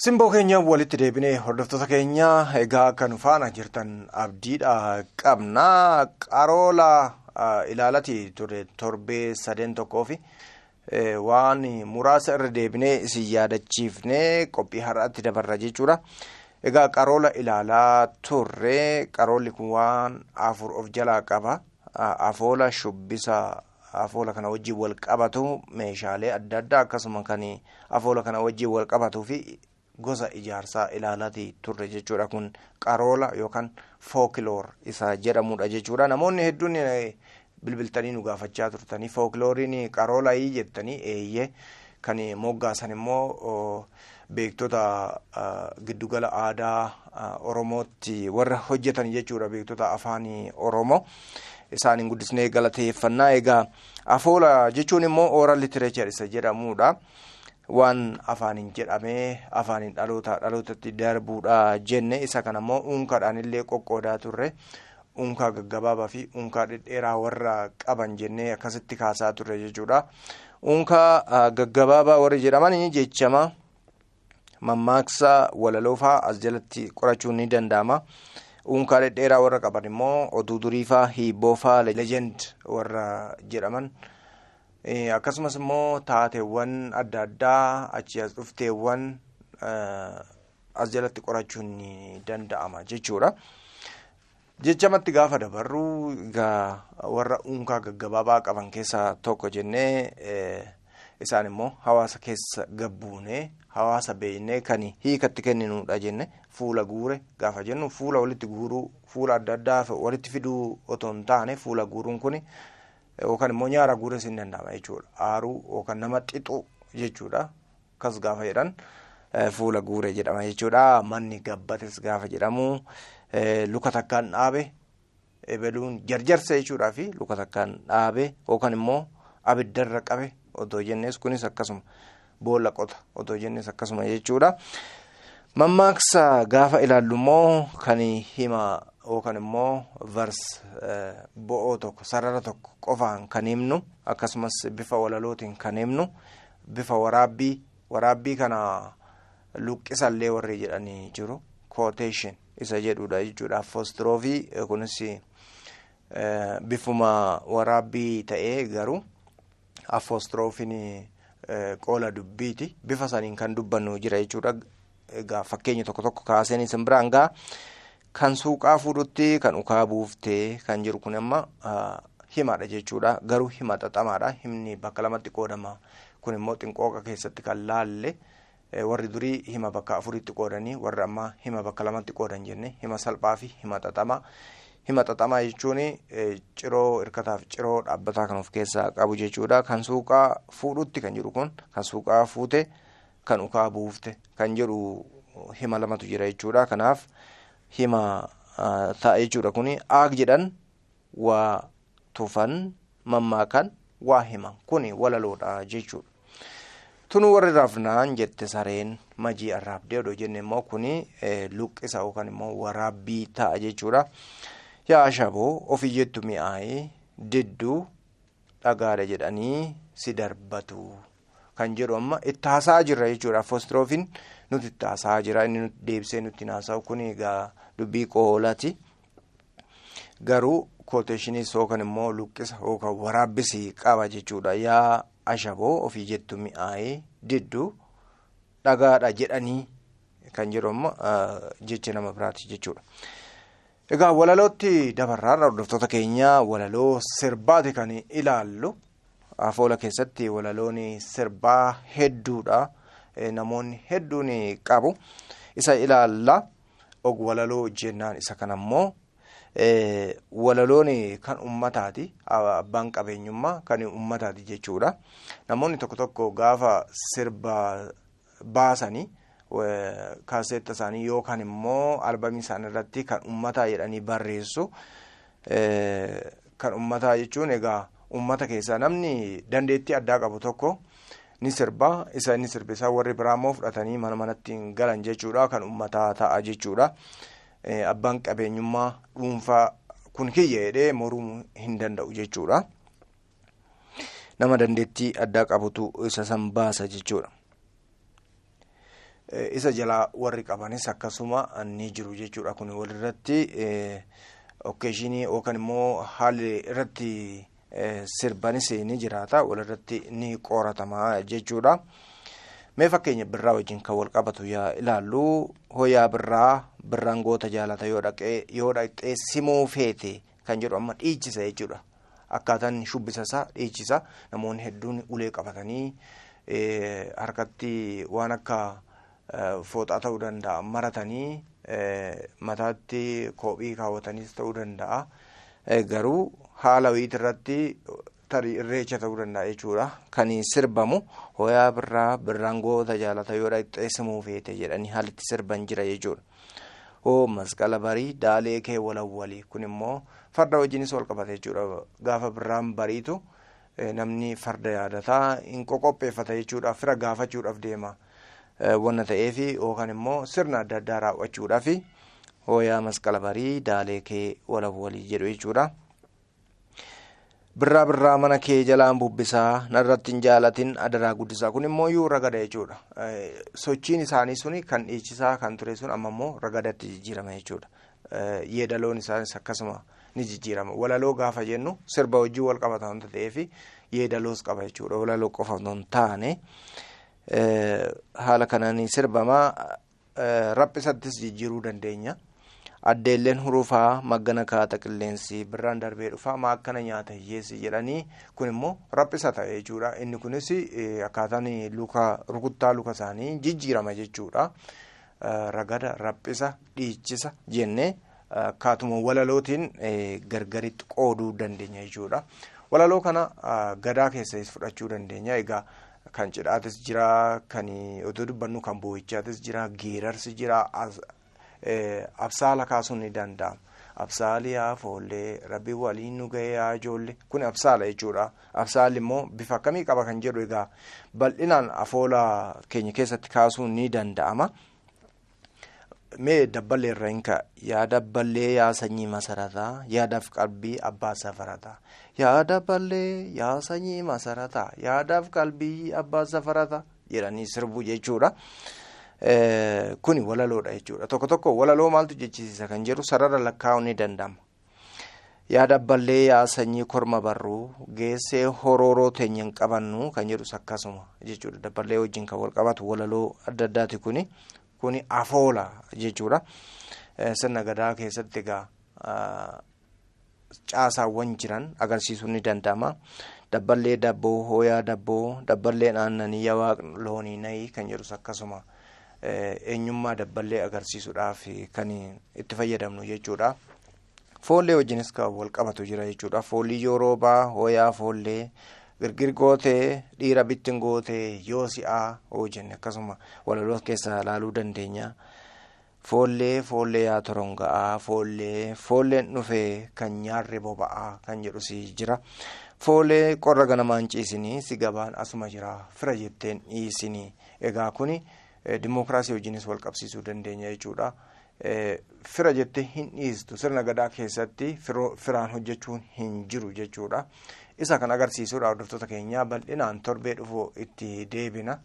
Simboo keenya walitti deebinee hordoftoota keenya egaa kan faana jirtan abdiidha qabna. Qaroola ilaalati ture torbee sadeen tokkoo fi waan muraasa irra deebinee isin yaadachiifnee qophii har'aatti dabarra jechuudha. Egaa qaroola ilaalaa turre qaroolli kun waan afur of jalaa qaba. Afoola shubbisa afoola kana wajjin wal qabatu meeshaalee adda addaa akkasuma kan afoola kana wajjin wal qabatuu fi gosa ijaarsaa ilaalaati turre jechuudha. Kun qaroola yookaan fookiloor isa jedhamudha jechuudha. Namoonni hedduun bilbiltanii nu gaafachaa turtanii fookilooriin qaroolaayii jettanii eeyyee kan moggaasan immoo beektota giddugala aadaa Oromootti warra hojjetan jechuudha. Beektota afaan Oromoo isaaniin guddisnee galateeffannaa. Egaa afoola jechuun immoo oral literature isa jedhamudha. Waan afaaniin jedhamee afaaniin dhaloota dhalootatti darbuudha jenne isa kana immoo unkaadhaan illee qoqqoodaa turre. Unkaa gaggabaabaa fi unkaa dhedheeraa warra qaban jennee akkasitti kaasaa turre jechuudha. Unkaa gaggabaabaa warri jedhaman jechama mammaaksa walaloo fa'aa as jalatti qorachuun ni danda'ama. Unkaa dhedheeraa warra qaban immoo oduu durii fa'aa hiibboo fa'aa legend warra jedhaman. Akkasumas immoo taateewwan adda addaa achii as dhufteewwan as jalatti qorachuun ni danda'ama jechuudha. Jechamatti gaafa dabarru egaa warra unkaa gaggabaabaa qaban keessaa tokko jennee isaan immoo hawaasa keessa gabbuunee hawaasa beeknee kan hiikatti kenninudha jenne fuula guure gaafa jennu fuula walitti guuruu fuula adda addaa walitti fiduu otoo hin taane fuula guuruun kun yookaan immoo nyaara guures hin danda'ama jechuudha. Aaruu yookaan nama xixu jechuudha. Akkas gaafa jedhan fuula guure jedhama jechuudha. Manni gabbates gaafa jedhamu luka takkaan dhaabe ebeluun jarjarse jechuudhaa fi luka takkaan dhaabe yookaan immoo abiddarra qabe otoo jennes kunis akkasuma boolla qota otoo jennes akkasuma jechuudha. Mammaaksa gaafa ilaallu immoo kan hima yookaan immoo vars bo'oo tokko sarara tokko qofaan kan himnu akkasumas bifa walalootiin kan himnu bifa waraabbii kana luqqisallee warri jedhanii jiru quotation isa jedhudha jechuudha. Apostroofii kunis bifuma waraabbii ta'ee garuu apostroofiin qoola dubbiiti bifa saniin kan dubbannu jira jechuudha. Egaa fakkeenya tokko tokko kaaseen isin biraan ga'a. Kan suuqaa fuudhutti kan ukaa buuftee kan jiru kun amma himadha jechuudha. Garuu hima xaxamaadha. Himni bakka lamatti qoodama. Kun immoo xinqooqa keessatti kan laalle warri durii hima bakka afuritti qoodanii warri ammaa hima bakka lamatti qoodan jenne hima salphaa fi hima xaxamaa. Hima xaxamaa jechuun ciroo hirkataaf ciroo dhaabbataa kan of keessaa qabu jechuudha. Kan suuqaa fuudhutti kan jiru kun kan suuqaa fuute kan ukaa buufte kan jedhu hima lamatu jira jechuudha. Kanaaf hima ta'a jechuudha. Kuni aag jedhan waa tufan mammaakan waa himan kuni walaloodha jechuudha. Tunu warri rafnaan jette sareen majii arraabdee odoo jenne immoo kuni luqqisa yookaan immoo waraabbii ta'a jechuudha. Yaa ashaboo ofii jettu mi'aayee didduu dhagaadha jedhanii si darbatu kan jedhu amma itti haasa'aa jirra jechuudha. Apostroofiin nuti itti haasa'aa jira inni nuti deebisee nutti haasa'u kun egaa dubbii qoolati. Garuu kooteeshiniis yookaan immoo luqqisa yookaan waraabbisi qaba jechuudha. Yaa ashaboo ofii jettu mi'aayee didduu dhagaadha jedhanii kan jedhu amma jecha nama biraati jechuudha. Egaa walalootti dabarraarra hordoftoota keenya walaloo sirbaati kan ilaallu. Afoola keessatti walaloon sirbaa hedduudha. Namoonni hedduun qabu. Isa ilaalla. Og walaloo jennaan isa kana immoo walaloon kan ummataati. Abbaan qabeenyummaa kan ummataati jechuudha. Namoonni tokko tokko gaafa sirba baasanii kaaseetta isaanii yookaan immoo albamii isaanii irratti kan ummataa jedhanii barreessu. Kan ummataa jechuun egaa ummata keessaa namni dandeettii addaa qabu tokko ni sirba. Isa inni sirbe isaa warri biraa immoo fudhatanii mana manatti galan jechuudha. Kan ummataa ta'a jechuudha. Abbaan qabeenyummaa dhuunfaa kun kiyya jedhee mormuu hin danda'u jechuudha. Nama dandeettii addaa qabutu isa san baasa jechuudha. Isa jalaa warri qabanis akkasuma ni jiru jechuudha. Kun walirratti okkeeshinii yookaan immoo haalli irratti sirbanis ni jiraata. Walirratti ni qoratama jechuudha. Mee fakkeenya birraa wajjin kan wal qabatu yaa ilaallu. Hoyaa birraa, birraan goota jaalata, yoo dhaqee yoo dhaqxee simuu feete kan jedhu amma dhiichisa jechuudha. Akkaataan shubbisa isaa dhiichisa. Namoonni hedduun ulee qabatanii, harkatti waan akka fooxaa ta'uu danda'a maratanii, mataatti kophii kaawwataniis ta'uu danda'a. Garuu haala wayiiti irratti, tarii irreecha ta'uu danda'a jechuudha. Kan sirbamu hoyaa birraa, birraan goota jaalata, yoo dhaqxee simuu feete jedhanii haalli itti sirban jira jechuudha. Hoo masqala barii daalee kee walawwalii, kun immoo farda wajjinis wal qabata jechuudha. Gaafa birraan bariitu namni farda yaadataa hin qoqopheeffata jechuudha. Fira gaafachuudhaaf deema wanna ta'eefi yookaan immoo sirna adda addaa raawwachuudhaaf hooyaa masqala barii daalee kee walawwalii jedhu jechuudha. Birraa birraa mana kee jalaan bubbisaa, narratti hin jaalatin adaraa guddisaa, kun immoo iyyuu ragada jechuudha. Sochiin isaanii suni kan dhiichisaa kan ture sun amma immoo ragadatti jijjiirama jechuudha. Yeedaloon isaanis akkasuma ni jijjiirama. Walaloo gaafa jennu sirba wajjin wal qabata wanta ta'eef yeedaloos qaba jechuudha. Walaloo qofa osoo hin taane haala kanaan sirbamaa, raphisattis jijjiiruu dandeenya. Addeelleen hurufaa maggana kaata qilleensi, birraan darbee dhufaa maakkana nyaata hiyyeessi jedhanii, kun immoo raphisa ta'e jechuudha. Inni kunis akkaataan luka rukuttaa luka isaanii jijjiirama jechuudha. Ragada, raphisa, dhiichisa jennee akkaatuma walalootiin gargaritti qooduu dandeenya jechuudha. Walaloo kana gadaa keessas fudhachuu dandeenya. Egaa kan cidhaatis jira, kan otoo dubbannu kan boo'ichaatis jira, geerarsi jira, absaala kaasuun ni danda'ama. Absaali yaa foollee, rabbi waliin nu ga'ee yaa ijoollee, kun absaala jechuudha. Absaalli immoo bifa akkamii qaba kan jedhu egaa bal'inaan afoola keenya keessatti kaasuun ni danda'ama. Mee dabballee irra hin ka'a. Yaa dabballee yaa sanyii masarataa, yaadaaf qalbii abbaa safarataa. Yaa dabballee yaa sanyii masarataa, yaadaaf qalbii abbaa safarataa jedhanii sirbu jechuudha. Kuni walaloodha jechuudha. Tokko tokko walaloo maaltu jechisiisa kan jedhu sarara lakkaa'uun ni danda'ama. Yaa dabballee yaa sanyii korma barruu, geessee horooroo teenya hin qabannu kan jedhus akkasuma jechuudha. Dabballee wajjin kan wal qabatu walaloo adda addaati kuni. Kuni afoola jechuudha. Sirna gadaa keessatti egaa caasaawwan jiran agarsiisuun ni danda'ama. Dabballee dabboo hooyaa dabboo, dabballeen aannanii yaa waaq loonii nayii kan jedhus akkasuma eenyummaa dabballee agarsiisuudhaaf kan itti fayyadamnu jechuudha. Foollee wajjinis kan wal qabatu jira jechuudha. Foolii yoo roobaa hooyaa foollee, girgir gootee dhiira bittin gootee yoo si'aa hoo jenne akkasuma walaloo keessaa ilaaluu dandeenya. Foollee foollee yaa toronga'aa, foollee foolleen dhufee kan nyaarri boba'aa kan jedhus jira. Foollee qorra ganamaan ciisinii si gabaan asuma jira fira jetteen dhiisinii. Egaa kuni dimookiraasii wajjinis wal qabsiisuu dandeenya jechuudha. Fira jettee hin dhiistu, sirna gadaa keessatti firaan hojjechuun hin jiru jechuudha. Isa kan agarsiisudha. Hordoftoota keenyaa, bal'inaan torbee dhufu itti deebina.